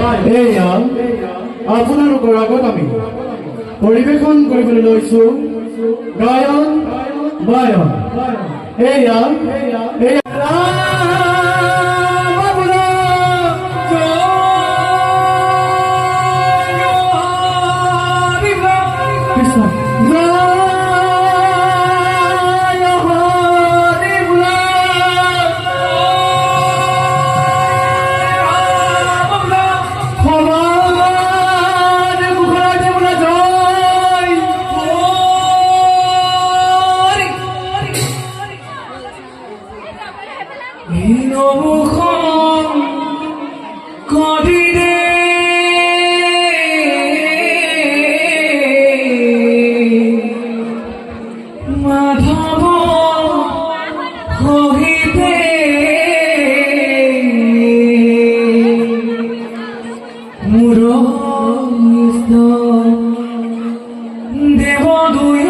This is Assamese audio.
এয়া আপোনালোকৰ আগত আমি পৰিৱেশন কৰিবলৈ লৈছো গায়ন বায়ন। এয়া এয়া ৰাম আপোনাৰ জয় কৃষ্ণ, জয় হৰি বোল। সমাজ মুখৰাজে বোলা জয় হৰি। হীনভূষণ কৰিৰে মাধৱ সহিতে মোৰ ইষ্ট দেৱ দুই।